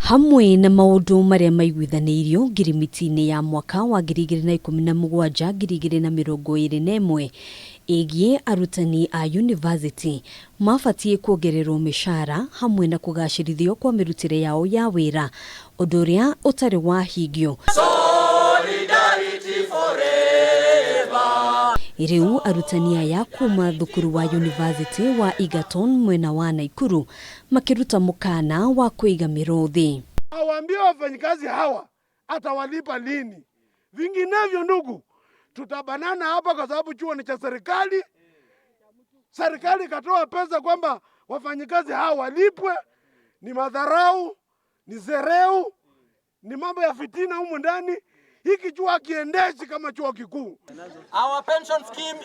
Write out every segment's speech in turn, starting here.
Hamwe na maũndũ marĩa maiguithanĩirio ngirimiti-inĩ ya mwaka wa 2017 2021 ĩgiĩ arutani a yunivasĩtĩ mabatiĩ kuongererwo mĩcara hamwe na kũgacĩrithio kwa mĩrutĩre yao ya wĩra, ũndũ ũrĩa ũtarĩ wahingio. Rĩu arutani aya kuma thukuru wa yunivasĩtĩ wa Egerton mwena wa Naikuru makĩruta mũkana wa kũiga mĩrũthi. Awaambie wafanyikazi hawa atawalipa lini, vinginevyo ndugu, tutabanana hapa kwa sababu chuo ni cha serikali. Serikali ikatoa pesa kwamba wafanyikazi hawa walipwe. Ni madharau, ni zereu, ni mambo ya fitina humu ndani. Hiki chuo hakiendeshi kama chuo kikuu. Our pension scheme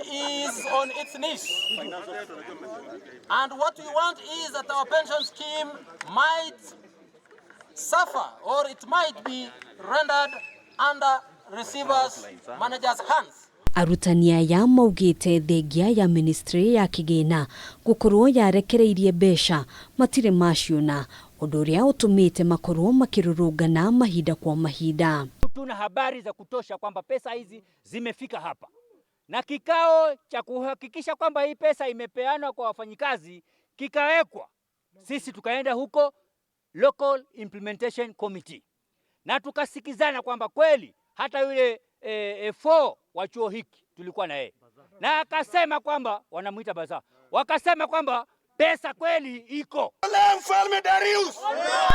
is on its knees. And what we want is that our pension scheme might suffer or it might be rendered under receivers managers' hands. Arutani aya maugĩte thengia ya ministry ya kĩgĩna gũkorwo yarekereirie mbeca matirĩ maciona, ũndũ ũrĩa ũtũmĩte makorwo makĩrũrũngana mahinda kwa mahinda. Tuna habari za kutosha kwamba pesa hizi zimefika hapa, na kikao cha kuhakikisha kwamba hii pesa imepeanwa kwa wafanyikazi kikawekwa. Sisi tukaenda huko Local Implementation Committee na tukasikizana kwamba kweli hata yule E4 wa chuo hiki tulikuwa na yeye, na akasema kwamba wanamuita Baza, wakasema kwamba pesa kweli iko. Mfalme Darius.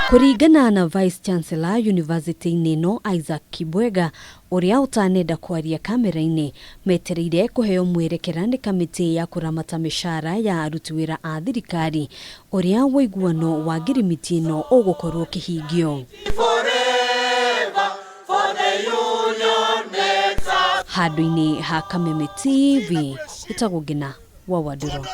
Kũringana na Vice Chancellor University-inĩ ĩno Isaac Kibwega, ũrĩa ũtanenda kwaria kamera-inĩ, metereire kũheo mwerekera nĩ kamĩtĩ ya kũramata mĩcara ya aruti wĩra a thirikari ũrĩa ũiguano wa ngirimiti ĩno ũgũkorwo ũkĩhingio. Handũ-inĩ ha Kameme TV, ĩtagwo Ngina wa Wandũrũ.